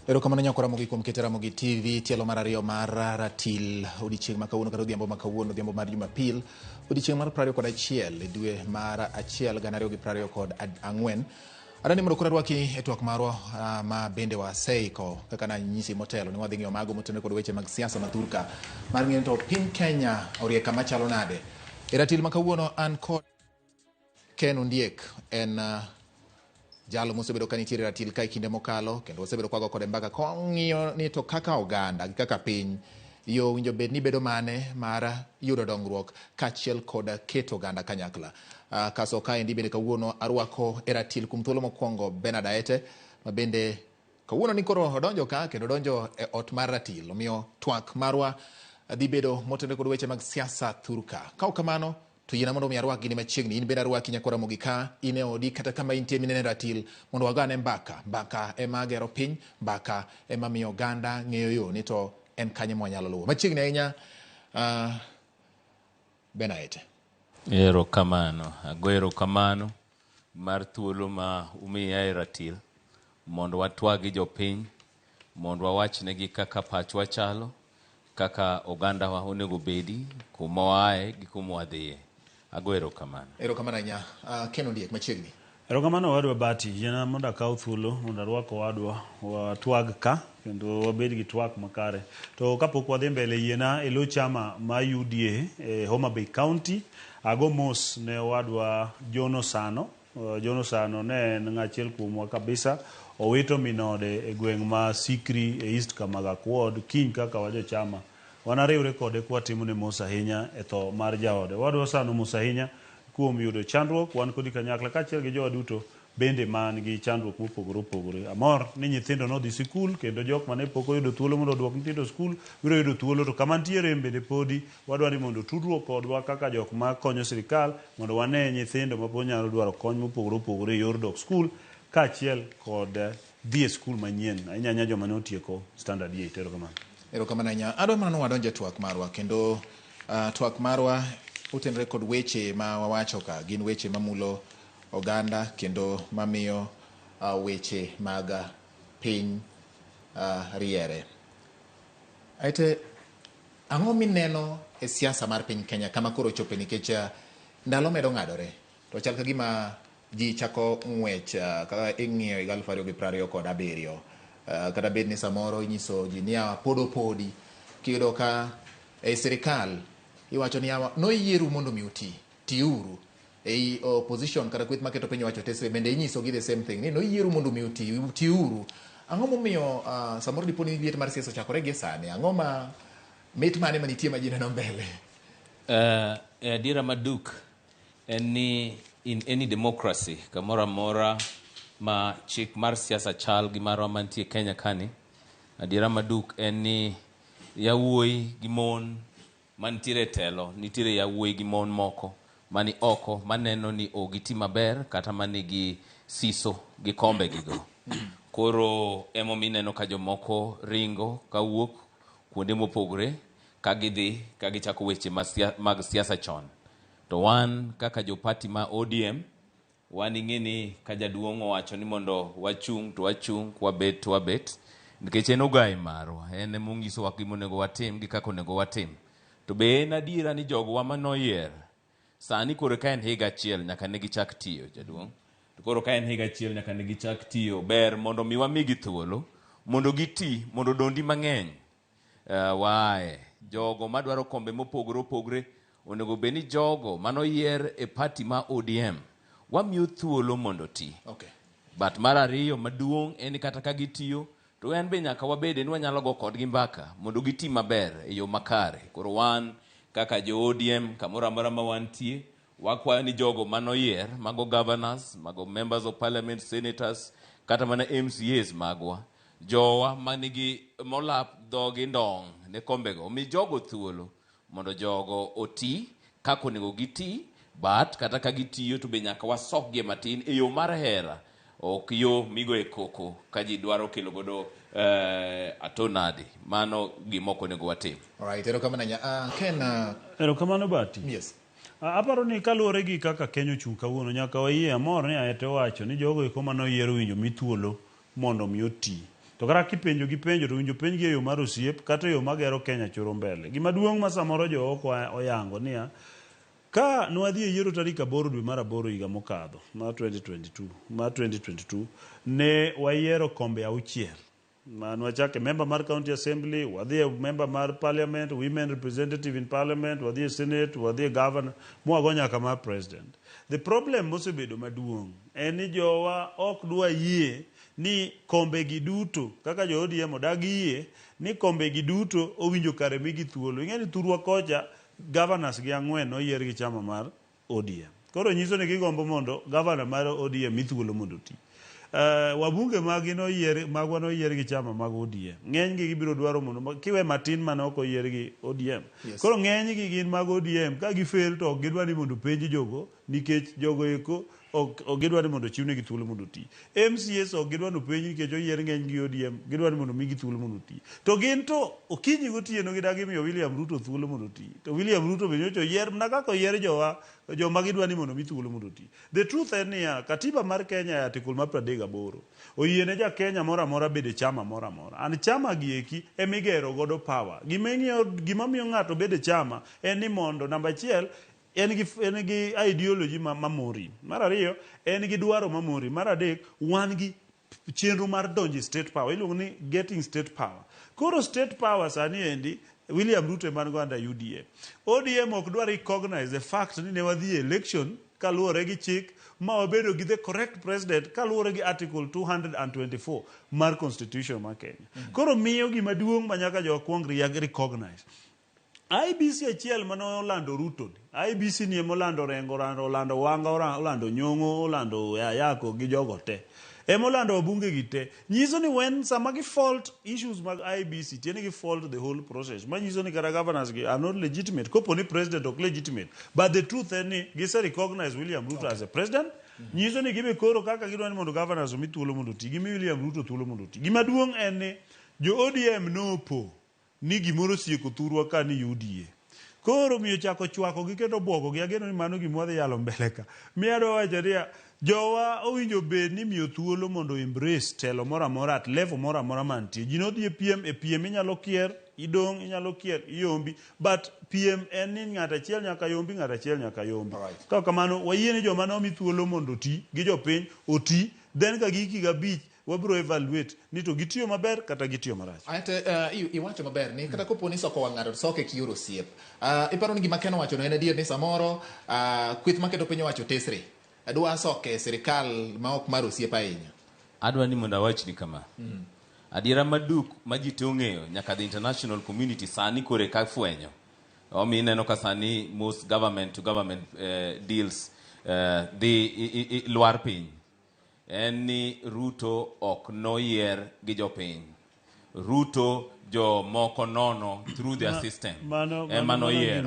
Erokamano nyakwa Ramogi kuom keto Ramogi TV tielo mar ariyo mar ratil odiechieng' ma kawuono kata odhiambo ma kawuono odhiambo mar Jumapil odiechieng' mar 21 e dwe mar achiel gana ariyo gi prariyo kod ang'wen. Adani mondo koro arwaki e twak marwa ma bende waseiko kaka nanyisi motelo ni wadhi ng'iyo mago motenore kod weche mag siasa ma thurka mar ng'eyo ni to piny Kenya orie kama chalo nade. E ratil ma kawuono an kod Ken Ondiek en jalo mosebedo ka nitiere ratil ka e kinde mokalo kendo wasebedo kwago kode mbaka kong'iyo ni to kaka oganda gi kaka piny yo winjo bed ni bedo mane mar yudo dongruok kaachiel kod keto oganda kanyakla. Kaso kaendi bende kawuono arwako e ratil kuom thuolo mokwongo Bernard Aete ma bende kawuono ni koro odonjo ka kendo odonjo e ot mar ratil omiyo twak marwa dhi bedo motenore kod weche mag siasa thurka. Ka ok kamano To yiena mondo mi arwak gini machiegni. In bende arwaki nyakwa Ramogi ka in e odi kata kama intie minene ratil mondo wagane mbaka. Mbaka ema gero piny, mbaka ema miyo oganda ng'eyo yo ni to en kanye mwanyalo luwo. Machiegni ahinya uh, Benaete. Erokamano. Ago erokamano mar thuolo ma umiya e ratil mondo watwag gi jopiny, mondo wawachnegi kaka pachwa chalo, kaka ogandawa onego obedi, kuma waaye gi kuma wadhiye. Ago erokamano. Erokamano ahinya. Ken Ondiek, machiegni. Erokamano owadwa Bati, yiena mondo akaw thuolo mondo arwak owadwa watwag ka kendo wabed gi twak makare. To kapok wadhi mbele yiena e lo chama ma UDA e Homa Bay County ago mos ne owadwa John Osano. John Osano ne en ng'achiel kuomwa kabisa, owito min ode e gweng' ma Sikri e East Kamagak Ward kiny kaka wajochama wanariwre kode kwatimone mos ahinya e tho mar jaode. Owadwa Osano mos ahinya kuom yudo chandruok, wan kodi kanyakla kaachiel gi jowa duto bende man gi chandruok mopogore opogore. Amor ni nyithindo nodhi sikul kendo jok mane pok oyudo thuolo mondo oduok nyithindo skul biro yudo thuolo to kama nitie rem bende podi wadwa ni mondo tudruok kodwa kaka jok ma konyo sirikal mondo wane nyithindo ma pod nyalo dwaro kony mopogore opogore e yor dok skul kaachiel kod dhi e skul manyien ahinya ahinya joma ne otieko standard 8. Erokamano. Erokamano ahinya. Adwa mana ni wadonj e twak marwa kendo uh, twak marwa otenore kod weche ma wawacho ka gin weche mamulo oganda kendo mamiyo uh, weche mag piny uh, riere. Aite, ang'o mineno e siasa mar piny Kenya kama koro ochope nikech uh, ndalo medo ng'adore to chal ka gima ji chako ng'wech uh, kaka ing'iyo higa 2027 uh, kata bed ni samoro inyiso ji ni awa pod opodi kiyudo ka ei sirikal iwacho ni awa noyieru mondo mi uti tiuru ei opposition kata kweth maketo piny owacho tesre bende inyiso gi the same thing ni noyieru mondo mi uti tiuru ang'o momiyo uh, samoro dipo ni liet mar siasa ochakore gie sani ang'o ma mit mane manitie ma ji neno mbele E adiera maduk en ni in any democracy kamoro amora ma chik mar siasa chal gi marwa mantie Kenya kani, adiera maduk en ni yawuoyi gi mon mantiere e telo nitiere yawuoyi gi mon moko mani oko maneno ni ok giti maber kata manigi siso gi kombe gigo. Koro emomiyo ineno ka jomoko ringo kawuok kuonde mopogore ka gidhi ka gichako weche mag siasa chon. To wan kaka jo party ma ODM, wan ing'e ni ka jaduong' owacho ni mondo wachung' to wachung', kwabet to wabet, nikech en ogai marwa, en ema onyisowa gima onego watim gi kaka onego watim. To be en adiera ni jogowa manoyier sani koro ka en higa achiel nyaka ne gichak tiyo jaduong'. To koro ka en higa achiel nyaka ne gichak tiyo, ber mondo mi wamigi thuolo mondo giti, mondo dondi mang'eny waaye. Jogo madwaro kombe mopogore opogre onego bed ni jogo manoyier e party ma ODM wamiyo thuolo mondo oti. Okay. But mar ariyo maduong' en ni kata ka gitiyo to en be nyaka wabede ni wanyalo go kodgi mbaka mondo giti maber e yo makare. Koro wan kaka jo ODM kamoro amora ma wantie wakwayo ni jogo manoyier mago governors, mago members of parliament, senators kata mana MCAs magwa jowa manigi molap dhogi ndong' ne kombego omi jogo thuolo mondo jogo oti kaka onego giti but kata ka gitiyo to be nyaka wasokgie matin e yo mar hera ok yo migoye koko ka ji dwaro kelo godo atonadi mano gima ok onego watim. Alright, erokamano ahinya. Ken, Erokamano Bati. Yes. Aparo ni kaluwore gi kaka Kenya ochung' kawuono nyaka wayie amor ni Aete owacho ni jogo eko mane oyier owinjo mi thuolo mondo mi oti. To kata kipenjo gi penjo to winjo penjgi e yo mar osiep kata e yo magero Kenya choro mbele. Gima duong' ma samoro jo oko oyango niya, ka nwadhi e yiero tarik 8 dwe mar 8 higa mokadho mar 2022, mar 2022 ne wayiero kombe 6. Ma nwachake member mar county assembly, wadhi e member mar parliament, women representative in parliament, wadhi e senate, wadhi e governor, mwago nyaka mar president. The problem mosebedo maduong' en ni jowa ok dwa yie ni kombe gi duto kaka jo ODM odagi yie ni kombe gi duto owinjo kare migi thuolo. Ing'e ni thurwa kocha governors gi 4 noyier gi chama mar ODM. Koro nyiso ni gigombo mondo governor mar ODM mi thuolo mondo oti. Wabunge magi noyier, magwa noyier gi chama mag ODM. Ng'eny gi gibiro dwaro mondo kiwe matin mane ok oyier gi ODM. Yes. Koro ng'eny gi gin mag ODM ka gifail to ok gidwa ni mondo penj jogo nikech jogo eko ok gidwa ni mondo ochiwnegi thuolo mondo oti. MCAs ok gidwa ni openj nikech oyier ng'eny gi ODM, gidwa ni mondo migi thuolo mondo oti. To gin to okinyi gotieno gidagi miyo William Ruto thuolo mondo oti. To William Ruto be nyocha oyier mana kaka oyier jowa joma gidwa ni mondo mi thuolo mondo oti. The truth en niya, katiba mar Kenya e article mar 38 oyiene ja Kenya moro amora bedo e chama moro amora. And chama gi eki emigero godo power. Gima ing'iyo gima miyo ng'ato bedo e chama en ni mondo namba achiel en gi ideology mamori. Mar ariyo, en gi dwaro mamori. Mar adek, wan gi chenro mar donjo e state power. Iluongo ni getting state power. Koro state power sani endi, William Ruto ema nigo under UDA. ODM ok dwa recognize the fact ni ne wadhi e election kaluwore gi chik ma wabedo gi the correct president kaluwore gi article 224 mar constitution mar Kenya. Koro miyo gima duong' ma nyaka jowa kuong recognize. IBC achiel mane olando Ruto ni. IBC ni ema olando Orengo, olando Wanga, olando Nyong'o, olando Ayako gi jogo te. Ema olando wabunge gi te. Nyiso ni when sama gi fault issues mag IBC, tiende gi fault the whole process. Ma nyiso ni kata governors gi are not legitimate. Kopo ni president ok legitimate. But the truth en ni gise recognize William Ruto as a president. Nyiso ni gibe koro kaka gidwa ni mondo governors omi thuolo mondo oti. Gimi William Ruto thuolo mondo oti. Gima duong' en ni jo ODM nopo ni gimoro osieko thurwa ka ni UDA. Koro miyo chako chwako gi kendo bwogo gi ageno ni mano gima wadhi yalo mbele ka. Miyo adwa wacho niya, jowa owinjo bed ni miyo thuolo mondo embrace telo moro amora at level moro amora mantie. Ji nodhi e piem, e piem inyalo kier, idong', inyalo kier, iyombi. But piem en ni ng'ato achiel nyaka yombi, ng'ato achiel nyaka yombi. Alright. Ka kamano, wayie ni joma nomi thuolo mondo oti gi jopiny oti, then ka gik higa 5 wabiro evaluate ni to gitiyo maber kata gitiyo marach. Ate, iwacho maber ni kata kopo ni soko wang' ng'ato to soke kioro osiep. Iparo ni gima Ken owacho no en adier ni samoro kweth maketo piny owacho tesre. Adwa soke sirikal ma ok mar osiep ahinya. Adwa ni mondo awachni kama. Adiera maduk ma ji te ong'eyo nyaka the international community sani kore ka fwenyo. Omiyo ineno ka sani most government to government deals dhi lwar piny. En ni Ruto ok noyier gi jopiny. Ruto jomoko nono through their system. Ema noyier.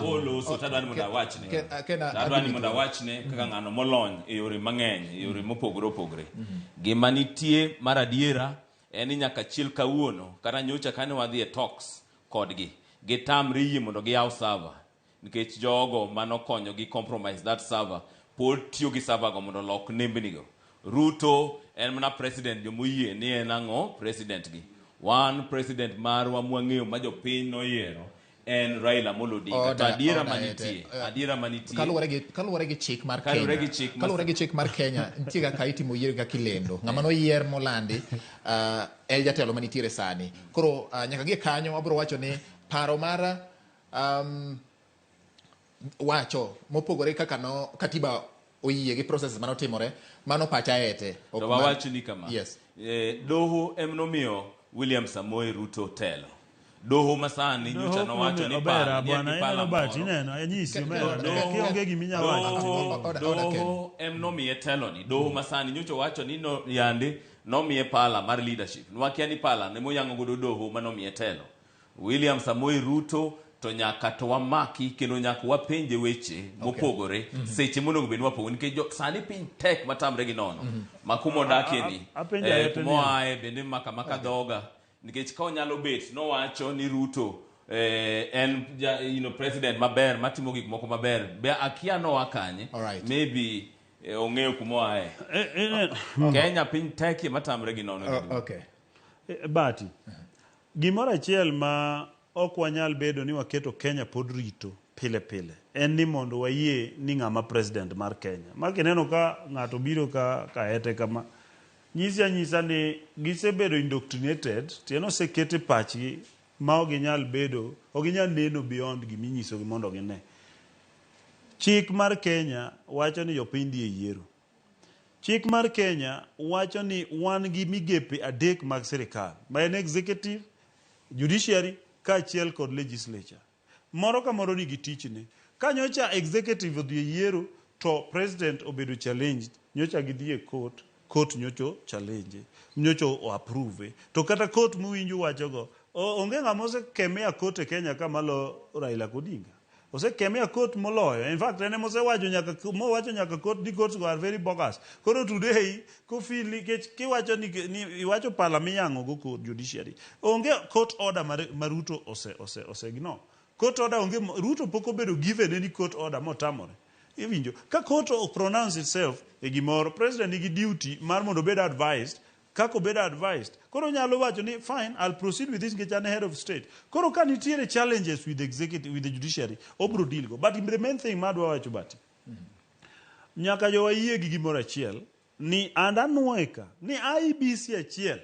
Oloso tadwa ni mondo awachne. Tadwa ni mondo awachne kaka ng'ano molony e yore mang'eny, e yore mopogore opogore. Gima nitie mar adiera en ni nyaka chil kawuono kata nyocha kane wadhi e talks kodgi, gitamre yie mondo giyaw server. Nikech jogo manokonyo gi compromise that server pod tiyo gi server go mondo olok nembni go. Ruto en mana president jomoyie ni en ang'o president gi. Wan president marwa mwang'eyo ma jopiny noyiero en Raila Amolo Odinga. To adiera manitie, adiera manitie. Kaluwore gi chik mar Kenya. Kaluwore gi chik mar Kenya, nitie kaka itimo yiero kaka ilendo. Ng'ama noyier molandi en jatelo manitiere sani. Koro nyaka gie kanyo wabiro wacho ni paro mar wacho mopogore kaka no katiba oyie gi process manotimore, mano pacha ete. To wawach ni kama. Yes. Doho em nomiyo William Samoei Ruto telo. Doho masani nyocha nowacho ni pala, bwana, ineno bat, ineno, anyisi, kionge gima inyalo wacho. Doho em nomiye telo ni. Doho masani nyocha owacho ni no, yande nomiye pala mar leadership. Nwakia ni pala ne moyango godo doho manomiye telo. William Samoei Ruto to nyaka to wamaki kendo nyaka wapenje weche mopogore seche monego bed ni wapogo nikech sani piny tek matamre gi nono. Ma kuma odakie ni, kuma oaye bende maka maka dhoga nikech ka onyalo bet nowacho ni Ruto en president maber matimo gik moko maber be akia noa kanye. Maybe ong'eyo kuma oaye. Kenya piny tekie matamre gi nono. Okay. Bati, gimoro achiel ma ok wanyal bedo ni waketo Kenya pod rito pile pile en ni mondo wayie ni ng'ama president mar Kenya. Ma kineno ka ng'ato biro ka kaete kama, nyisi anyisa ni gisebedo indoctrinated, tiende oseket e pachgi ma ok ginyal bedo, ok ginyal neno beyond giminyisogi mondo gine. Chik mar Kenya wacho ni jopiny dhi e yiero. Chik mar Kenya wacho ni wan gi migepe adek mag sirikal, ma en executive, judiciary kaachiel kod legislature. Moro ka moro nigi tichne. Ka nyocha executive odhi e yiero to president obedo challenged, nyocha gidhi e court, court nyocho challenge, nyocho o approve. To kata court muwinjo wachogo, onge ng'ama osekemea court e Kenya ka malo Raila Odinga. Osekemea court moloyo. In fact, en emosewacho nyaka mowacho nyaka court ni courts go are very bogus. Koro today, kofeel nikech kiwacho ni iwacho pala miyang'o go court judiciary. Onge court order ma Ruto ose ignore. Court order onge, Ruto pok obedo given any court order motamore. Iwinjo, ka court o pronounce itself e gimoro, president nigi duty mar mondo obed advised kaka obed advised. Koro nyalo wacho ni fine, I'll proceed with this nikech an head of state. Koro ka nitiere challenges with the executive, with the judiciary, obro deal go. But the main thing madwa wacho Bati, nyaka jowa yie gi gimoro achiel ni and anuoye ka ni IEBC achiel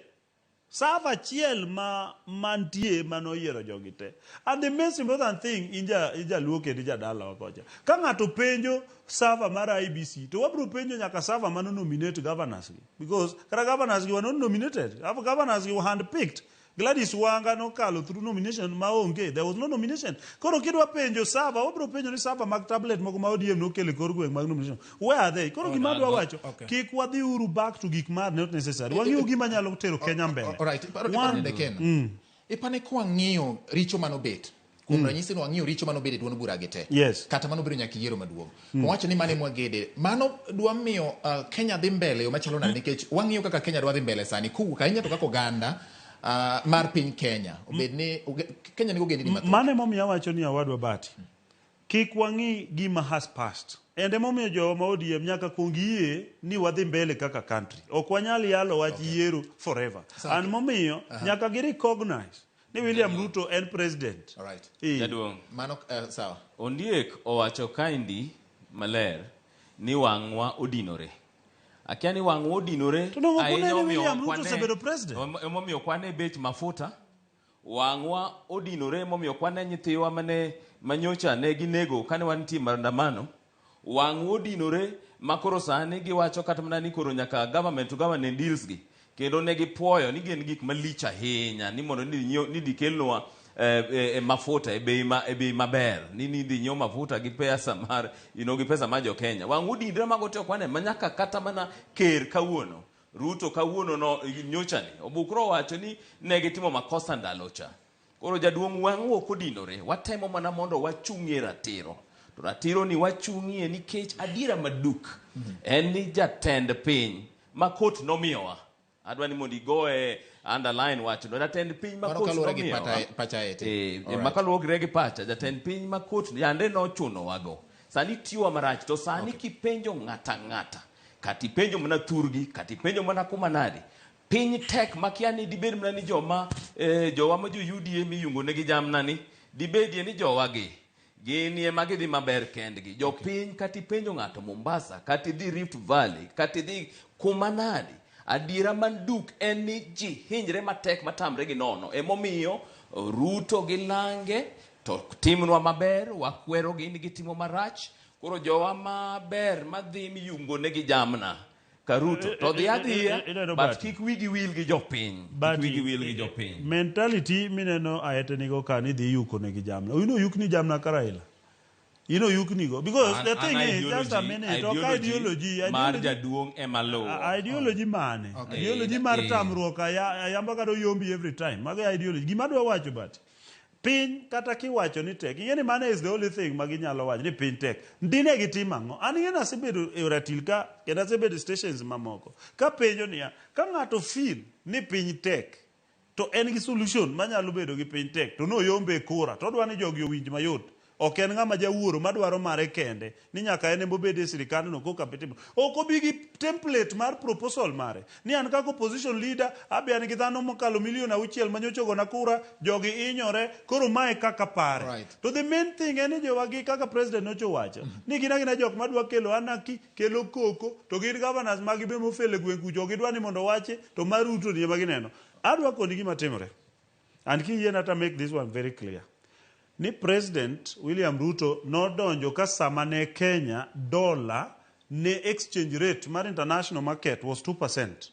server achiel ma mantie manoyiero jogi te. And the most important thing in jaluo kendo jadalawa kocha, ka ng'ato penjo server mar IEBC to wabro penjo nyaka server mano nominate governors gi, because kata governors gi were not nominated. Our governors gi were handpicked. Gladys Wanga nokalo through nomination ma onge, there was no nomination. Koro kidwa penjo server, wabro penjo ni server mag tablet moko ma ODM nokelo e kor gweng' mag nomination, where are they? Koro gima adwa wacho, kik wadhi uru back to gik ma are not necessary. Wang'iyo gima nyalo tero Kenya mbele. Alright, iparo nade Ken? Ipane kwang'iyo richo manobet. Kuom ranyisi ni wang'iyo richo manobet e duond bura gi te. Kata manobedo nyaka yiero maduong'. Owacho ni mano e mwagede. Mano dwa miyo Kenya dhi mbele yo machalo nade, nikech wang'iyo kaka Kenya dwa dhi mbele sani. Kowuok ahinya to kaka oganda mar piny Kenya. Obed ni Kenya nigi ogendini mathoth. Mano emomiyo awacho ni owadwa Bati, kik wang'i gima has passed. And emomiyo jowa ma ODM nyaka kuong yie ni wadhi mbele kaka country. Ok wanyal yalo wach yiero forever. And momiyo nyaka gi recognize ni William Ruto en president. Alright. Jaduong'. Mano sawa. Ondiek owacho kaendi maler ni wang'wa odinore. Akia ni wang'wa odinore To dongo ahinya kunene omiyo William Ruto kwane- osebedo president? Emomiyo kwane bech mafuta. Wang'wa odinore emomiyo kwane nyithiwa mane manyocha ne ginego kane wantie maandamano. Wang'wa odinore ma koro sani giwacho kata mana ni koro nyaka government to government deals gi. Kendo ne gipuoyo ni gin gik malich ahinya ni mondo ni nyiew, ni dikelnwa mafuta e bei ma, e bei maber, ni dhi nyiew mafuta gi pesa mar, you know, gi pesa mar jo Kenya. Wang' odinre mago te ok wane ma nyaka kata mana ker kawuono Ruto kawuono no nyocha ni Obukro owacho ni ne gitimo makosa ndalo cha. Koro jaduong' wang' ok odinore, watemo mana mondo wachung'ie ratiro. To ratiro ni wachung'ie nikech adiera maduk en ni jatend piny ma kot nomiyowa. Adwa ni mondo igoye underline wachno. Jatend piny ma Mano kot kaluwore gi nomiyowa. pacha ete. Alright. Ma kaluwore gi pacha, jatend piny ma kot yande nochunowago. Sani tiyowa marach, to sani kipenjo ng'ata ng'ata, kata ipenjo mana thurgi, kata ipenjo mana kuma nadi, piny tek makia ni dibed mana ni joma, jowa ma jo UDA miyungo negi jamna ni, dibedie ni jowa gi, gin ema gidhi maber kendgi. Jopiny kata ipenjo ng'ato Mombasa, kata idhi Rift Valley, kata idhi kuma nadi, adiera manduk en ni ji hinyre matek matamre gi nono. Emomiyo Ruto gi Lange to timnwa maber, wakwero gi ni gitimo marach. Koro jowa maber madhi miyungo negi jamna ka Ruto to dhi adhiya, Ineno but Bati. kik wigi wil gi jopiny. Kik Bati, wigi wil gi jopiny. Mentality mineno aete nigo ka ni dhi yuko negi jamna. Ino yukni jamna ka Raila. Ino yukni go. Because the An thing is, just a minute, ok ideology ideology, mar ideology jaduong' ema luwo. Ideology mane? Ideology mar tamruok ayamba kata oyombi every time. Mago e ideology. Gima adwa wacho but piny kata kiwacho ni tek, ing'e ni mano is the only thing ma ginyalo wacho ni piny tek. Dine gitim ang'o? An ing'e ni asebedo e ratil ka kendo asebedo e stations mamoko. Ka penjo niya, ka ng'ato feel ni piny tek, to en gi solution manyalo bedo gi piny tek, to noyombe e kura, to odwa ni jogi owinj mayot. Ok en ng'ama jawuoro madwaro mare kende ni nyaka en ema obed e sirikandno koka bitimo. Ok obi gi template mar proposal mare ni an kaka opposition leader abe an gi dhano mokalo milion auchiel manyocha ogona kura, jogi hinyore, koro mae kaka pare. To the main thing en ni jowagi kaka president nyocha owacho ni gin agina jok madwa kelo anarchy, kelo koko to gin governors magi be mofel e gweng' kucho ok gidwa ni mondo owachi to mar Ruto ni ema gineno. Adwa koni gima timore. And kiyiena to make this one very clear. Ni President William Ruto nodonjo ka sama ne Kenya dollar ne exchange rate mar international market was 2%.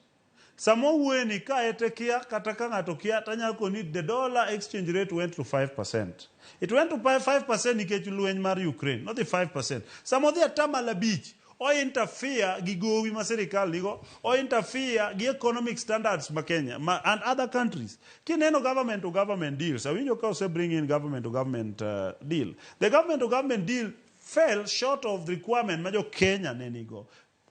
Sama wawuoye ni ka ete kia kata ka ng'ato kia tanyalo koni the dollar exchange rate went to 5%. It went to 5% nikech lweny mar Ukraine, nodhi 5%. Sama odhi atamalo abich, o interfere gi gowi ma sirikal nigo, o interfere gi economic standards ma Kenya ma, and other countries. Kineno government to government deals, awinjo ka ose bring in government to government deal. The government to government deal fell short of the requirement ma jo Kenya ne nigo.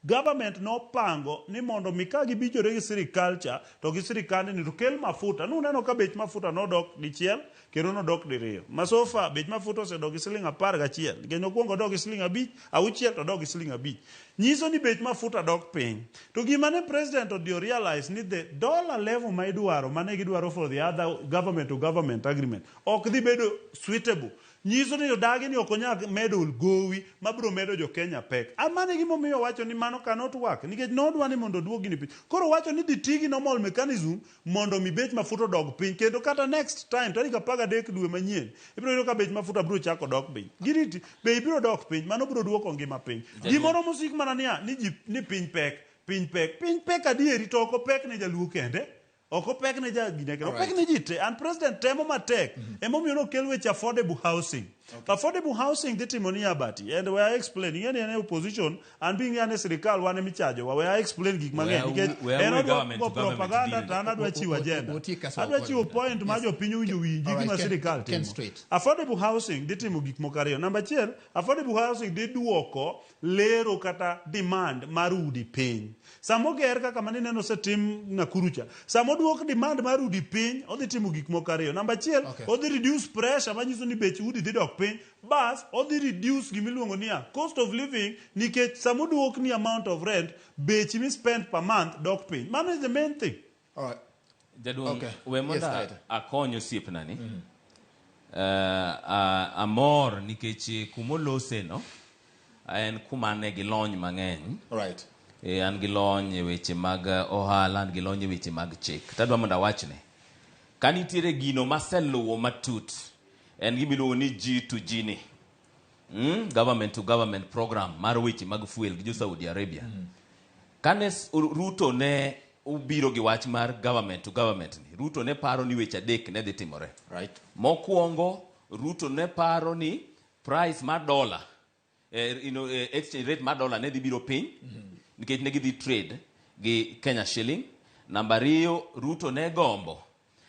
Government nopango ni mondo mi ka gibichore gi sirikal cha to gi sirikand ni to kel mafuta. Nuneno ka bech mafuta nodok dichiel kendo nodok diriyo. Ma so far bech mafuta osedok gi siling 11 nikech nokwongo odok gi siling abich, auchiel to odok gi siling abich. Nyiso ni bech mafuta dok piny. To gima ne president odhi realize ni the dollar level ma idwaro mane gidwaro for the other government to government agreement ok dhi bedo suitable. Nyiso ni odagi ni ok onyal medo gowi mabiro medo jo Kenya pek. A mano e gimomiyo owacho ni mano cannot work nikech nodwa ni mondo oduok gini piny. Koro owacho ni dhi ti gi normal mechanism mondo mi bech mafuta odog piny kendo kata next time tarik 13 dwe manyien ibiro yudo ka bech mafuta biro chako dok piny. Giriti bei biro dok piny mano biro duoko ngima piny. Gimoro mosik mana niya ni ji ni piny pek, piny pek. Piny pek adieri to ok opek ne jaluo kende. Ok opek ne ja gine kende, opek ne ji te. And president temo matek. Emomiyo nokel weche affordable housing. Affordable housing dhi timo niya Bati, and we are explain, ing'e ni en e opposition, an be ing'e an e sirikal wan emichajowa, we are explain gik mang'eny nikech en odwa go propaganda to an adwa chiwo agenda. Adwa chiwo point ma jopiny owinjo winji gima sirikal timo. Affordable housing dhi timo gik moko ariyo. Namba achiel, affordable housing dhi duoko lero kata demand mar udi piny. Sama oger kaka mane ineno osetim Nakuru cha, sama oduok demand mar udi piny, odhi timo gik moko ariyo. Namba achiel, odhi reduce pressure manyiso ni bech udi dhi dok piny. Bas, odhi reduce gimiluongo niya cost of living nikech sama oduok ni amount of rent, bechi mi spend per month dok piny. Mano is the main thing. Alright. Jaduong', we Yes, mondo Kaeta. akony osiepna ni. Amor nikech kumolose no en kuma ne gi lony mang'eny. An gi lony e weche mag ohala, an gi lony e weche mag chik. Tadwa mondo awachne. Ka nitiere gino maseluwo matut, en gima iluongo ni G to G ni. Government to government program mar weche mag fuel gi jo Saudi Arabia. Kane Ruto ne obiro gi wach mar government to government ni, Ruto ne paro ni weche adek ne dhi timore. Mokwongo, Ruto ne paro ni price mar dollar, exchange rate mar dollar ne dhi biro piny, nikech ne gidhi trade gi Kenya shilling. Namba ariyo, Ruto ne gombo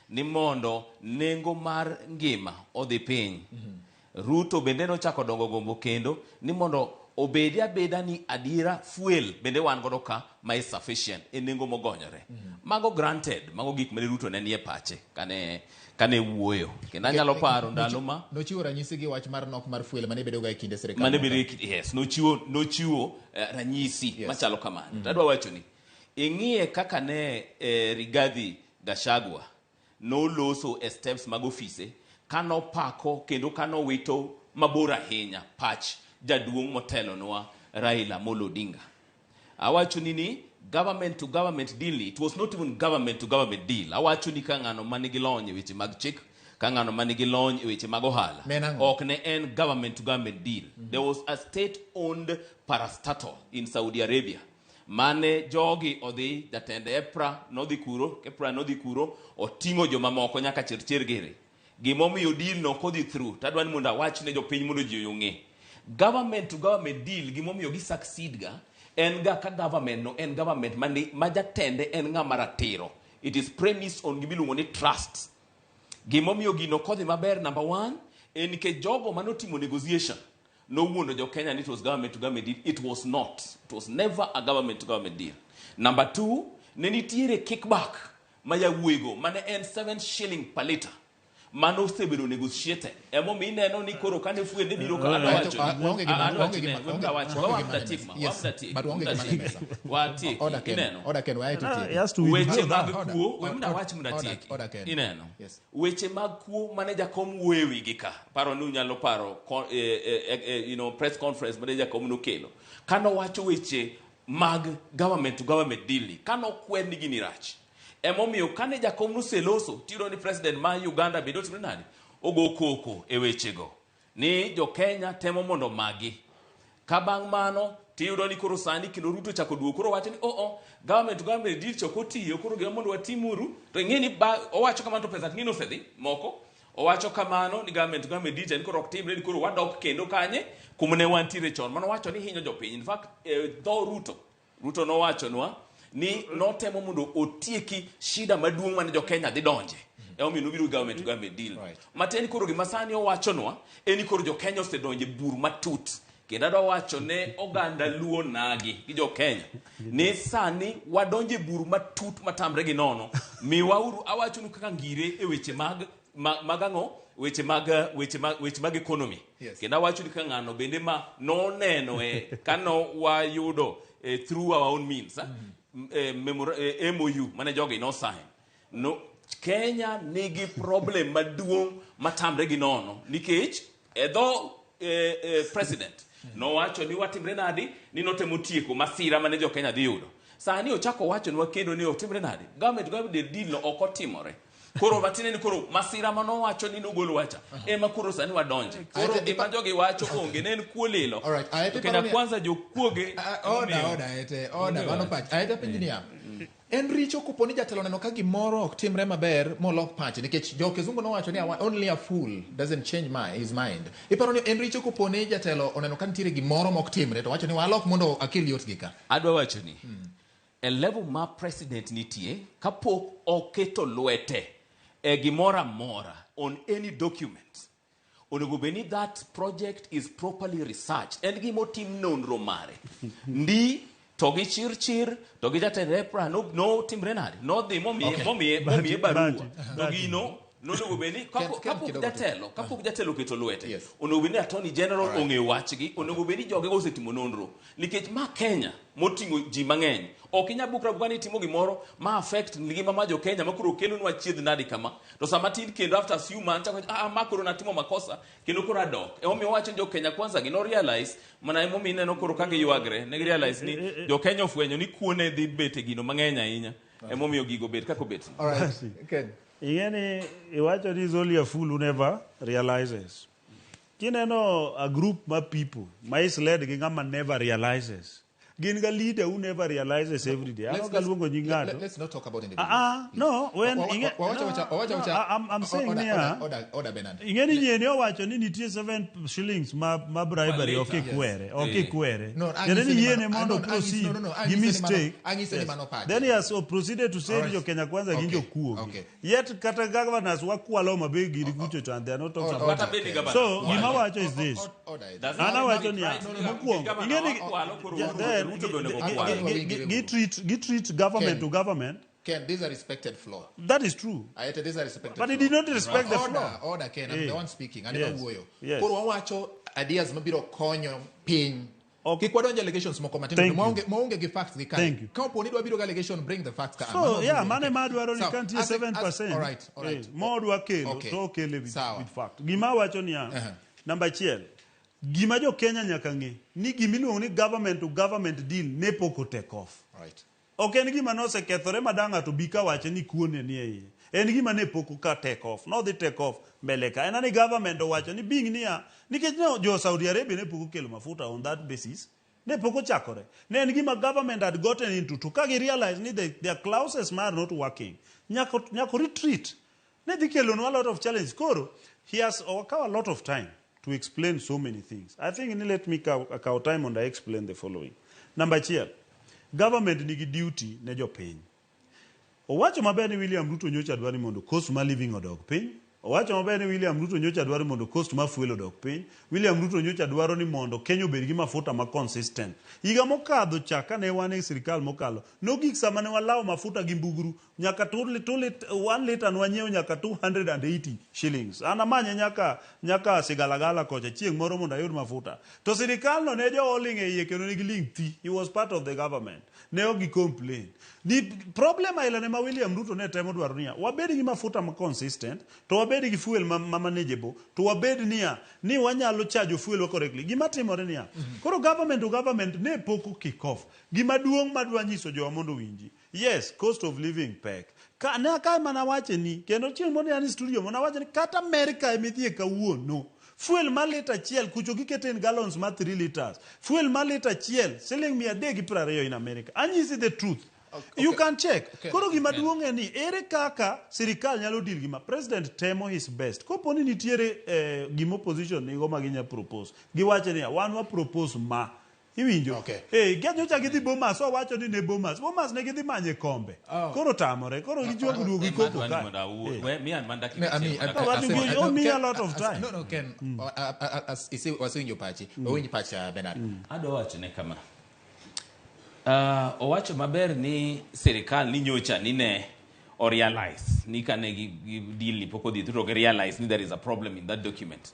ni mondo nengo mar ngima odhi piny. Ruto bende nochako dongo gombo kendo ni mondo obedi abeda ni adiera fuel bende wan godo ka ma is sufficient e nengo mogonyore. Mago granted, mago gik mane Ruto ne nie pache kane wuoyo. Kendo anyalo paro ndalo ma nochiwo ranyisi gi wach mar nok mar fuel mane bedo ga e kinde sirikal. Mane bedo e kinde, yes, nochiwo ranyisi machalo kamano. Tadwa wacho ni ing'iye kaka ne Rigathi Gachagua noloso e steps mag ofise kanopako kendo kanowito mabor ahinya pach jaduong' motelonwa Raila Amolo Odinga. Awacho ni government to government deal ni, it was not even government to government deal. Awacho ni ka ng'ano manigi lony e weche mag chik, ka ng'ano manigi lony e weche mag ohala, Ne en ang'o? ok ne en government to government deal. There was a state-owned parastatal in Saudi Arabia. Mane jogi odhi, jatend EPRA nodhi kuro, EPRA nodhi kuro, oting'o jomamoko nyaka Chirchir giri. Gimomiyo deal no ok odhi through, tadwa ni mondo awach ne jopiny mondo ji ong'e. Government to government deal, gimomiyo gi succeed ga, en ga ka government no en government ma jatende en ng'ama ratiro. It is premised on gimiluongo ni trust. Gimomiyo gino ok odhi maber, number one, en nikech jogo manotimo negotiation nowuondo jo Kenya ni it was government to government deal. It was not. It was never a government to government deal. Number two, ne nitiere kickback ma yawuoyigo mane en 7 shilling per liter. Mano osebedo negotiated. Emomiyo ineno ni koro kane fuende biro ka adwa Aeto, wacho ni- waonge gima- Ah, adwa waonge wacho gima- ne- we mda wacho, waonge wa gima mda ne tiek mesa. ma, Yes, wa mda tiek, but waonge mda gima ne tiek. mesa. Watieki, Order Ken, ineno. order Ken, wae to No, tieki. he has to Weche withdraw mag that. Order, kuo, we mda order, wach mda order, tieki. order, Ken. Ineno. Yes. Weche mag kuo mane jakom wuoyo e wigi ka. Paro ni unyalo paro press conference mane jakom nokelo. Kanowacho weche mag government to government deal kano kwer ni gini rach. Emomiyo kane jakom noseloso, tiyudo ni president ma Uganda bende otimre nade? Ogo koko e wechego. Ni jo Kenya temo mondo magi. Ka bang' mano tiyudo ni koro sani kendo Ruto chako duogo koro wacho ni oh, government to government deal cha ok otiyo koro gima mondo watimuru to ing'e ni owacho kamano to pesa ting'e ni osedhi moko owacho kamano ni government to government deal cha ni koro ok timre ni koro wadok kendo kanye kuma ne wantiere chon mano wacho ni hinyo jopiny in fact dho Ruto nowachonwa ni notemo mondo otieki shida maduong' mane jo-Kenya dhi donje emomiyo nobiro gi government to government deal Matiende ni koro gima sani owachonwa en ni koro jo-Kenya osedonje bur matut kendo adwa wacho ne oganda Luo nagi gi jo-Kenya ni sani wadonje bur matut matamre gi nono miwauru awachonu kaka ngire e weche mag mag ang'o weche mag economy kendo awacho ni ka ng'ano bende ma noneno e kano wayudo through our own means MOU mane jogi no sign no Kenya nigi problem maduong' matamre gi nono nikech e dho president nowacho ni watimre nadi ni notemo tieko masira mane jo Kenya dhi yudo sani ochako wachonwa kendo ni otimre nadi government deal no ok otimore koro matine ni koro masira manowacho ni nogol wacha ema koro sani wadonje koro gima jogi wacho onge ne en kuo lilo Alright, Aete To Kenya paro ni- Kwanza jokuoge Order, order, Aete, order, mano pach. Aete penji niya, en richo kopo ni jatelo oneno ka gimoro ok timre maber molok pache nikech jo kizungu nowacho ni only a fool doesn't change his mind. Iparo ni en richo kopo ni jatelo oneno ka nitiere gimoro mok timre to wacho ni walok mondo akel yot gi ka. Adwa wacho ni e level ma president nitie kapok oketo lwete e gimoro amora on any document onego bed ni that project is properly researched en gima otim nonro mare ndi to gi chir chir to gi jatend EPRA no timre nade nodhi momiye momiye barua to gino nonego bed ni Ken kapok kidogo tu. jatelo kapok jatelo oketo lwete onego bed ni attorney general ong'eyo wachgi onego bed ni jogego osetimo nonro nikech ma Kenya moting'o ji mang'eny ok inyal bukra buka ni itimo gimoro ma affect ngima ma jo Kenya ma koro kelonwa chiedh nadi kama to sama tin kendo after few months chako ma koro natimo makosa kendo koro adok emomiyo wacho ni jo Kenya kwanza gi no realize mana emomiyo ineno koro ka giywagre ne gi realize ni jo Kenya ofwenyo ni kuo ne dhi bet e gino mang'eny ahinya emomiyo gigo bet kaka obet. All right. Ken. Ing'e ni iwacho ni is only a fool who never realizes. Kineno a group ma people ma is led gi ng'ama never realizes. Gin ga leader who never realizes every day. An ok aluongo nying ng'ato. Let's not talk about individuals. Ah, ah, no, when Wawacho no, wacha no, wacha I'm saying order, niya, order, order, order, Bernard. ing'e ni nyieni owacho ni nitie 7 shillings ma bribery ok ikwere, ok ikwere. No, Tiende ang'ise ni ni yiene mondo no, proceed no, gi ang'ise ni mano- mistake. ang'ise ni mano pache. Then he has proceeded to say ni jo Kenya Kwanza gin jokuoge. Yet kata governors wakwalo mabe giri kucho to and they are not talking Order, about Kata bed ni governor. So gima wacho is this. Order it. Does An not awacho make niya, right. mokwongo, Governor ing'e ni wakwalo, koro then Ruto be onego gi- kwal. gi treat government Ken. to government. Ken, these are respected floor. That is true. Ayete, these are respected But he floor. did not respect the Order, floor. order, Ken. I'm the one speaking. An ema wuoyo. Koro wawacho ideas mabiro konyo piny. Kik wadonj allegations moko matindo Thank you. maonge gi facts gi kae. Thank you. Ka opo ni idwa biro gi allegation, bring the facts ka. So, Mano yeah, biro. mano ema adwaro ni Sawa. ka nitie 7%. All right. Modwa kelo to okele with fact. Gima awacho niya, namba achiel, gima jo Kenya nyaka ng'e ni gimiluongo ni government to government deal ne pok o take off. Ok en gima nosekethore ma dang' ng'ato bi ka wache ni kuo ne nie iye. En gima ne pok ka take off. Nodhi take off mbele ka. En ani government owacho ni bing niya, nikech ne jo Saudi Arabia ne pok okelo mafuta on that basis. Ne pok ochakore. Ne en gima government had gotten into to ka gi realize ni their clauses ma are not working. Nyako retreat. Ne dhi kelonwa a lot of challenge. Koro, he has okawo a lot of time to explain so many things. I think ni let me kaw time mondo I explain the following. Number achiel, government nigi duty ne jopiny. Owacho maber ni William Ruto nyocha dwa ni mondo cost mar living odog piny. Owacho maber ni William Ruto nyocha dwaro mondo cost mar fuel odok piny. William Ruto nyocha dwaro ni mondo Kenya obed gi mafuta ma consistent. Higa mokadho cha kane wan e sirkal mokalo, nogik sama ne walawo mafuta gi mbugru nyaka 1 liter nwanyiewo nyaka 280 shillings. An amanye nyaka nyaka Sigalagala kocha chieng' moro mondo ayud mafuta. To sirkal no ne jo oling' e iye kendo ne giling' thi. He was part of the government. Ne ok gi complain. Ni problem aila ne ma William Ruto ne temo dwaro niya, wabed gi mafuta ma consistent, to wabed gi fuel ma, ma manageable, to wabed niya, ni wanyalo charge fuel wa correctly. Gima timore niya, koro government to government ne pok o kick off. Gima duong' madwa nyiso jowa mondo owinji. Yes, cost of living pek. Ka ne akae mana wache ni, kendo chieng' moro ne an e studio mo nawacho ni kata Amerika emidhiye kawuono, fuel ma lita achiel kucho gikete in gallons ma 3 liters. Fuel ma lita achiel siling 320 in America. Anyisi the truth. Okay. You can check. Okay. Koro gima duong' en ni ere kaka sirikal nyalo deal gi ma president temo his best. Kopo ni nitiere gima opposition nigo ma ginya propose. Giwacho niya, wan wa propose ma. Iwinjo? Okay. Eh, ka nyocha gidhi Bomas, owacho ni ne Bomas. Bomas ne gidhi manye kombe. Oh. Koro tamore. Koro gijuogo duogo gi koko Madwa ni ka. mondo awuo. Eh. We, miya an mana dakika Ne, ami- achiel mondo No, but you owe me a lot of time. No, no, Ken, wasewinjo pachi. Wawinj pacha, Bernard. Adwa wacho ne kama. Owacho maber ni sirikal ni nyocha ni ne o realize ni kane gi, gi deal ni pok odhi through to gi realize ni there is a problem in that document.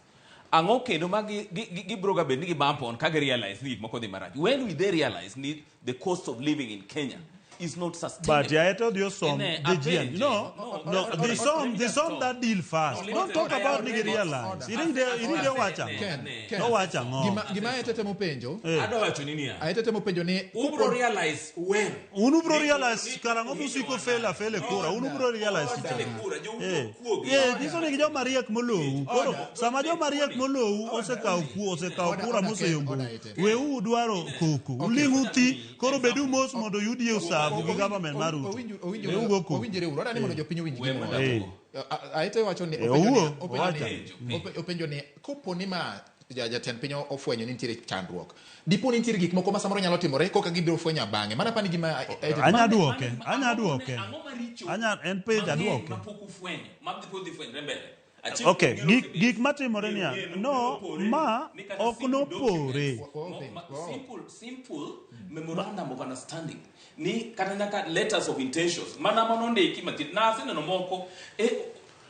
Ang'o kendo ma gibiro ga bed ni gi bump on ka gi realize ni gik moko dhi marach? When will they realize ni the cost of living in Kenya is not sustainable? But yeah, I told you some Ene, the GN. apenje. No, No, no, no, they some let me they just some talk. that deal fast. No, let Don't me talk just- about I nigi already- realize. Order. Irinde wacha. Ken, Ken. No wacha ng'o. Gima Aete temo penjo, Adwa wacho ni niya. Aete temo penjo ni Ubro realize when? Un ubro Ni- realize ni- karang'o musiko fela fele kura. Un ubro realize Fele tich. kura, jo Eh, kuogi. eh, nyiso ni joma riek molou. Koro sama joma riek molou osekawo ku osekawo Order, kura order, Ken, moseyombo. order, Aete. Weuru dwaro koko. Uling' uthi koro bedu mos mondo UDA osavu gi government mar Ruto. Weuru go koko. Owinjore uru. Adwa ni mondo jopiny owinj We gima mondo owacho. Eh. Aete wacho ni Eh, openjo ni- owuo, openjo owacho. ni- openjo ni kopo ni ma jatend piny ofwenyo ni nitiere chandruok. Dipo ni nitiere gik moko ma samoro nyalo timore koka gibiro fwenyo bang'e. Mana pani gima Aete Anya duoke, anya duoke. Ang'o maricho Anya en page mang'eny aduoke. mapok ufwenyo, ma dhi dhi fwenyre mbele? Achiel Okay, kuom gino gik matimore niya, Geno, no, nopore, ma ni kata ok simple nopore. documents, simple memorandum of understanding ni kata nyaka letters of intentions mana manondiki mathin na aseneno moko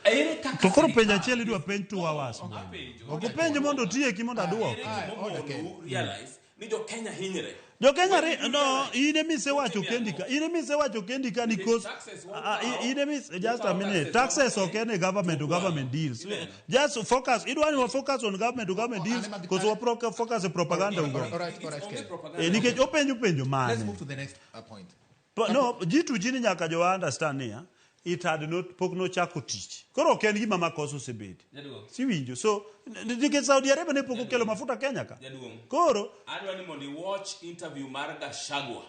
ere kaka To koro penjo sirikal- achiel idwa penj 2 hours. Apenjo. Ok openj mondo otieki mondo aduoke. Ere gima order, Ken. omonou realize ni jo Kenya hinyre. Jo Kenya ri, no, in ema isewacho kendi ka, in ema isewacho kendi ka ni Nikech cause, taxes in ema just a wakawo minute, taxes taxes ok en e government to government deals. Ineno. Just focus, idwa ni wa focus on government to government Oh, deals, ane madhi- cause wa focus e propaganda All ugo. right, all right, It's only Ken. propaganda. Eh, nikech openjo penjo Let's mane. move to the next point. But no, G2G ni nyaka jowa understand niya, it had not, pok nochako tich. Koro ok en gima makosa osebede. Jaduong'. Siwinjo. So, nikech Saudi Arabia ne pok okelo mafuta Kenya ka. Jaduong'. Koro, Adwa ni mondo i-watch interview mar Gachagua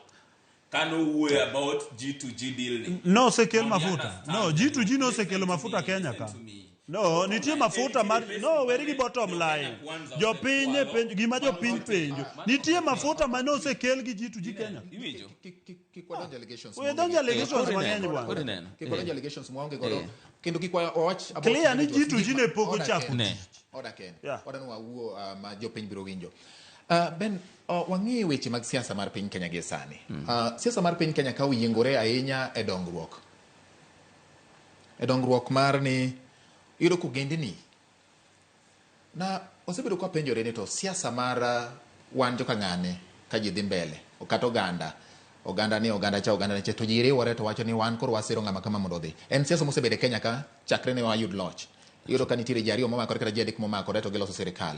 kanowuoyo about G2G deal ni. nosekel Mondo mafuta. i-understand. No, G2G nosekelo Listen to mafuta me, Kenya listen ka. to me. No, nitie mafuta mar no, weri gi bottom Jo line. Kenya Kwanza Jopiny e osekwalo. penjo, gima jopiny penjo. Nitie mafuta ma nosekel gi G2G Kenya. Iwinjo? Kik wadonj allegations We donjo allegations Koro mang'eny ineno, bwana. koro ineno. Kik wadonj allegations mwaonge godo. Kendo kik wawach about Clear ni individuals. G2G ne pok Order, ochako Ken. Ne. Order, Ken. Yeah. Order ni wawuo ma jopiny biro winjo. Ben, wang'e weche mag siasa mar piny Kenya gie sani. Siasa mar piny Kenya ka oyiengore ahinya e dongruok. E dongruok mar ni iyudo kogendni na osebedo kwa penjore ni to siasa mar wan joka ng'ane ka ji dhi mbele kata oganda oganda ni oganda cha oganda ni cha to ji riwore to wacho ni wan koro wasiro ng'ama kama mondo odhi. En siasa mosebedo e Kenya ka chakre ne wayud loch. Iyudo ka nitiere ji ariyo momakore kata ji adek momakore to giloso sirikal.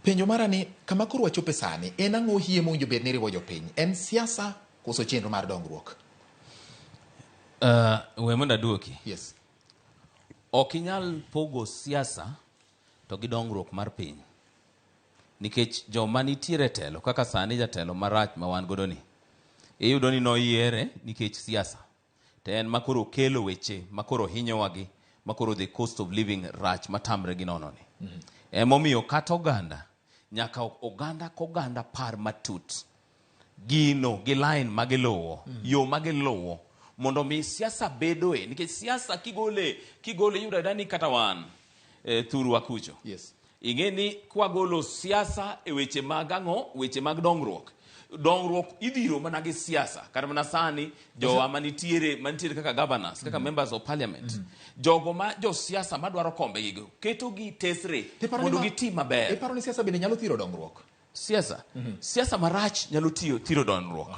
Penjo mara ni kama koro wachope sani en ang'o hie mowinjo bed ni riwo jopiny? En siasa koso chenro mar dongruok? We mondo aduoki. Yes. Ok inyal pogo siasa to gi dongruok mar piny. Nikech joma nitiere telo kaka sani jatelo marach ma wan godo ni iyudo ni noyiere nikech siasa. To en makoro okelo weche makoro hinyowa gi makoro the cost of living rach matamre gi nono ni. Emomiyo kata oganda nyaka oganda koganda par matut gino gi line magiluwo, yo magiluwo Mondo mi siasa bedoe, nikech siasa kigole, kigole iyudo ayuda ni kata wan thurwa kucho. Ing'e ni kwagolo siasa e weche mag ang'o, weche mag dongruok. Dongruok idhiro mana gi siasa. Kata mana sani jowa manitiere kaka governors, kaka members of parliament. Jogo ma josiasa madwaro kombe gigo keto gi tesre Tiparo ni mondo giti maber. Iparo ni siasa bende nyalo thiro dongruok? Siasa. Siasa marach nyalo tiyo thiro dongruok.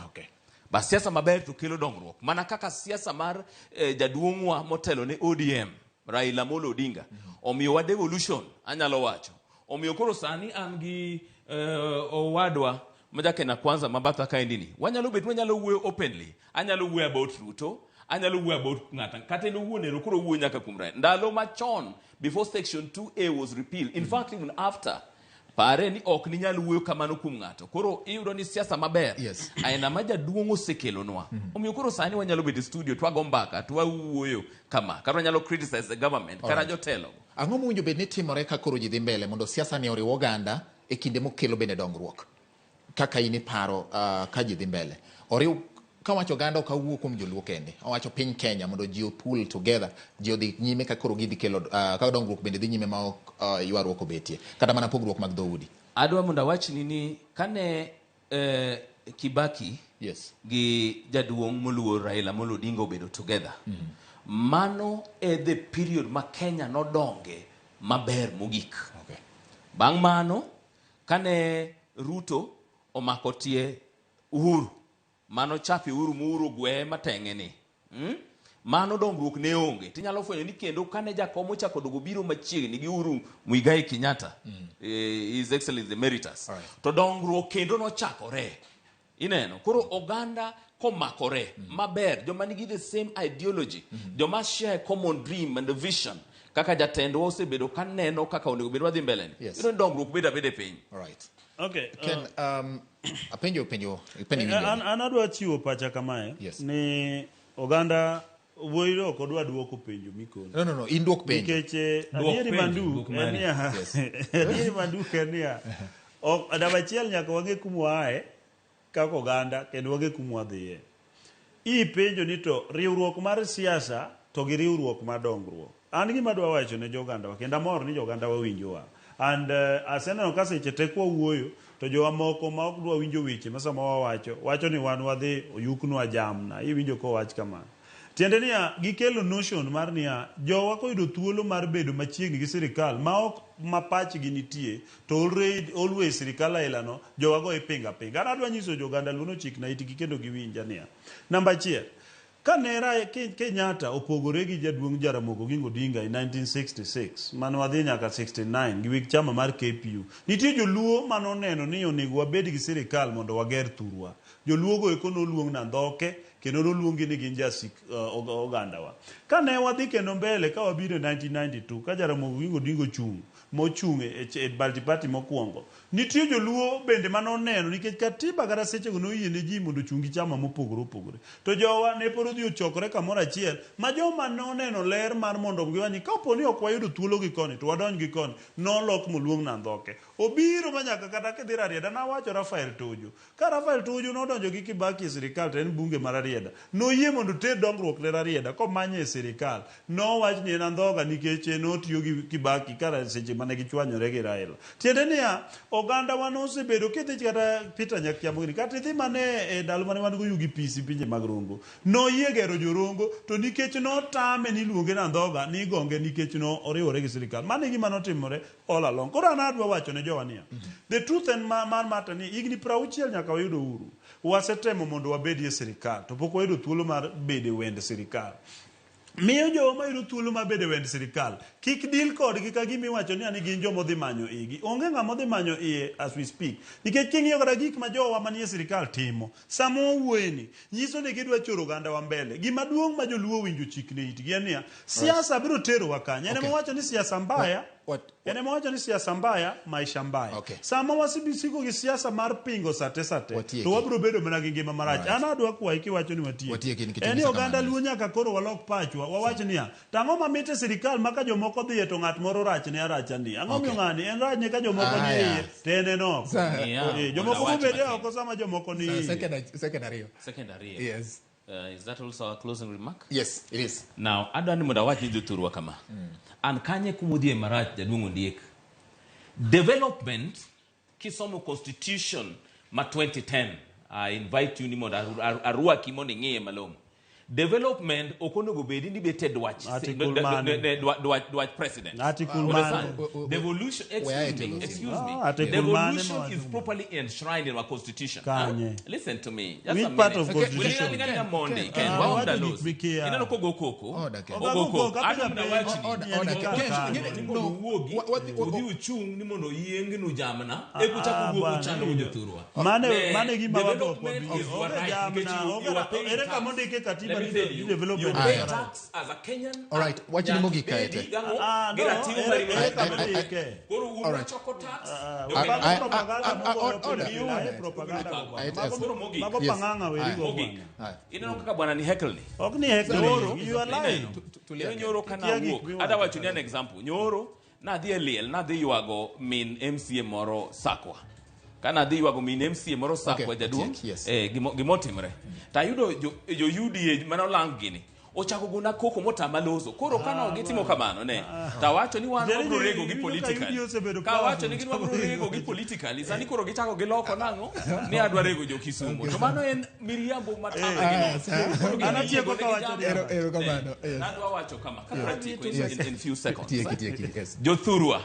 Ba siasa maber to kelo dongruok. Mana kaka siasa mar jaduong'wa motelo ne ODM, Raila Amolo Odinga. Omiyowa devolution, anyalo wacho. Omiyo koro sani an gi owadwa ma ja Kenya Kwanza ma batha kaendi ni. Wanyalo bet, wanyalo wuoyo openly. Anyalo wuoyo about Ruto, anyalo wuoyo about ng'ata. Kata en owuon ero koro wuoyo nyaka kuom Raila. Ndalo machon, before section 2A was repealed, in fact even after, pare ni ok ninyal wuoyo kamano kuom ng'ato. Koro iyudo ni siasa maber aina ma jaduong' osekelonwa. Omiyo koro sani wanyalo bet e studio twago mbaka, twawuoyo kama. Kata wanyalo criticize the government, kata jotelo. Ang'o mowinjo bed ni timore ka koro ji dhi mbele mondo siasa ni oriw oganda e kinde mokelo bende dongruok? Kaka in iparo ka ji dhi mbele. Oriw, kawacho oganda ok awuo kuom joluo kende. Awacho piny Kenya mondo ji pull together, ji odhi nyime ka koro gidhi kelo, ka dongruok bende dhi nyime ma ok ywaruok obetie. Kata mana pogruok mag dhoudi. Adwa mondo awachni ni kane Kibaki gi jaduong' moluor Raila Amolo Odinga obedo together. Mano e the period ma Kenya nodonge maber mogik. Bang' mano, kane Ruto omako tie Uhuru, mano chapi Uhuru muuru gweye mateng'e ni. Mano dongruok ne onge. Tinyalo fwenyo ni kendo kane jakom ochako dogo biro machiegni gi Uhuru Muigai Kenyatta, His Excellency Emeritus, to dongruok kendo nochakore. Ineno, koro oganda komakore maber, joma nigi the same ideology, joma share common dream and vision, kaka jatendwa osebedo kaneno kaka onego bed wadhi mbele ni. Iyudo ni dongruok bedo abeda e piny. Ken, apenjo penjo, penjo winjo. An adwa chiwo pacha kamae. Ni oganda wuoyi ok odwa duoko penjo mikono. No, no, no, in duok penjo. Nikech Duok adieri penjo, manduk duok en mari. niya, adieri manduk en niya, ok, namba achiel nyaka wang'e kuma waaye kaka oganda kendo wang'e kuma wadhiye. Ipenjo ni to riwruok mar siasa to gi riwruok mar dongruok. An gima adwa wacho ne jogandawa kendo amor ni jogandawa winjowa. And aseneno ka seche te kwa wuoyo to jowa moko ma ok dwa winjo weche ma sama wawacho wacho ni wan wadhi oyuknwa jamna. Iwinjo kowach kamano. Tiende niya, gikelo notion mar niya, jowa koyudo thuolo mar bedo machiegni gi sirikal ma ok ma pachgi nitie, to already, always sirikal ailano, jowa go ipinga pinga. An adwa nyiso joganda Luo nochikna itgi kendo giwinja niya. Namba achiel, kane Kenyatta opogore gi jaduong' Jaramogi Oginga Odinga in 1966, mane wadhi nyaka 69 gi weg chama mar KPU, nitie joluo manoneno ni onego wabed gi sirikal mondo wager thurwa. Joluo go eko noluong Nandhoke, kendo noluongi ni gin jasik ogandawa. Kane wadhi kendo mbele ka wabiro e 1992, ka Jaramogi Oginga Odinga ochung', mochung' e multi-party mokwongo, nitie joluo bende manoneno nikech katiba kata sechego noyie ne ji mondo ochung' gi chama mopogore opogore. To jowa ne pod odhi ochokore kamoro achiel ma joma noneno ler mar mondo giwach ni kapo ni ok wayudo thuolo gi koni to wadonj gi koni, nolok moluong Nandhoke. Obiro ma nyaka kata kidhi Rarieda, nawacho Rafael Tuju. Ka Rafael Tuju nodonjo gi Kibaki e sirikal to en bunge mar Rarieda, noyie mondo oter dongruok ne Rarieda komanye e sirikal. Nowach ni en andhoga nikech en otiyo gi Kibaki kara seche mane gichwanyore gi Raila. Tiende niya, oganda wa nosebedo kidhi kata Peter Nyakiambo gini, kata idhi mane e ndalo mane wan go Yugi PC pinje mag Rongo. Noyie gero jorongo to nikech notame ni iluonge ni andhoga, nigonge nikech no oriwore gi sirikal. Mano e gima notimore all along. Koro an adwa wacho ne jowa niya, the truth en mar matter ni higni 60 nyaka wayud uhuru. Wasetemo mondo wabedie sirikal to pok wayudo thuolo mar bedo e wend sirikal. Miyo jowa mayudo thuolo mar bedo e wend sirikal kik deal kodgi ka gima iwacho ni ani gin joma odhi manyo igi. Onge ng'ama odhi manyo iye as we speak. Nikech king'iyo kata gik ma jowa manie sirikal timo, sama wawuoye ni, nyiso ni gidwa choro oganda wa mbele. Gima duong' ma joluo winjo chikne itgi en niya, siasa biro terowa kanye. En ema wacho ni siasa mbaya, en ema wacho ni siasa mbaya, maisha mbaya. Sama wasiko gi siasa mar pingo sate sate, Watieki. to wabiro bedo mana gi ngima marach. An adwa kwayi kiwacho ni watieki. Watieki nikech En ni inyisa oganda kamano. Luo nyaka koro walok pachwa, wawach niya, to ang'o mamit e sirikal ma ka jomoko dhiye to ng'at moro rachne aracha ni? Ang'o miyo ng'ani en rachne ka jomoko ni iye to en en oko? Sa- Yeah. Jomoko Mondo awach bobede matin. oko sama jomoko ni iye. Second ariyo. Second ariyo. Yes. Is that also our closing remark? Yes, it is. Now, adwa ni mondo awach ni jothurwa kama. An kanye kumudhie marach jaduong' Ondiek. Development kisomo constitution ma 2010 I invite you ni mondo arwaki mondo ing'iye malong'o. Development ok onego bedi ni bet e dwach Article mane? dwach president. Article Understand? mane? Devolution, Where excuse it me, is. excuse me. Ah, article mane Devolution ma is properly enshrined in our constitution. Kanye. Huh? Listen to me. Just Which a part minute. of constitution? Wilingana na Mondi, Ken, Ah, waunda wacho gik los. mikia. Ineno kogo koko. Order, Ken. Ogo Ogo koko. koko, Adwa apita mana piny. wachni. Order, order, Ken, Ken, Ken, Ken, Ni no, mondo uwuogi, udhi uchung' ni mondo oyiengnu jamna, eka uchak Ah, uwuog bwana, uchando hiyo. jothurwa. Mane Ne, mane gima wago development is your Onge right, jamna, nikech you onge are paying ere tax. kama ondike katiba Let me ni tell you, development you pay is your right. tax as a Kenyan. All right, wachni nyaka mogik ibedi kae te. gang'o, Ah, gi no, ratiro ere mari ere mar kama I- I- ondike. Koro un All right. wachoko tax. Ah, jo I- Kenya I- propaganda mogoyo order. pile pile, ae propaganda go bwana. I- Mago- Koro mogik. Mago Yes. pang'ang'a weri go Mogik. bwana. Aye. Ineno kaka bwana ni heckle ni. Ok ni heckling, Nyoro, you are lying. Tulia, Ineno nyoro ka Kia gik nawuok. miwacho. Adwa wacho ni an example. Nyoro nadhi e liel, nadhi ywago min MCA moro Sakwa. Ka nadhi ywago min MCA moro Sakwa Okay, jaduong', tiek, yes. gimotimre. Tayudo jo UDA manolang gini. Ochako gona koko motama loso. Koro kano gitimo kamano ne. Tawacho ni wan Jeri, wabro rego gi iwinjo ka politically. UDA osebedo Kawacho ni powerful. gin wabro rego gi politically. Sani koro gichako giloko nang'o ni adwa rego jo Kisumu. To mano en miriambo matama gi nono. Koro An atieko giriego ne kawacho gijambo. ni- Erokamano, yes. Nadwa wacho kama kapra tieko Yes. in few seconds. Tieki, tieki, yes. Jothurwa,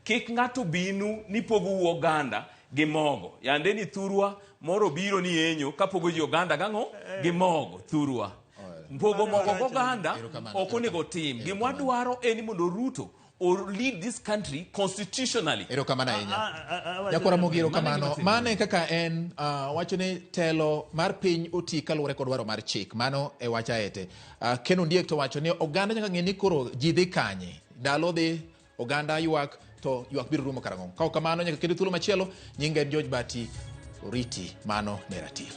kik ng'ato binu ni pogou oganda gi mogo. Yande ni thurwa moro biro ni enyo kapogo ji oganda gang'o gi mogo thurwa. Pogo mogo goganda Erokamano, ok onego tim. Gima wadwaro en ni mondo Ruto or lead this country constitutionally. Erokamano ahinya. Ah, ah, ah, Nyakwara Mogi, erokamano. Mano e gima Mano e kaka en wacho ni telo mar piny oti kaluwore kod dwaro mar chik. Mano e wach aete. Ken Ondiek to wacho ni oganda nyaka ng'e ni koro ji dhi kanye. Ndalo dhi, oganda ywak, to ywak biro rumo karang'o. Ka ok kamano nyaka kendo thuolo machielo, nyinga en George Bati Oriti, mano ne ratil.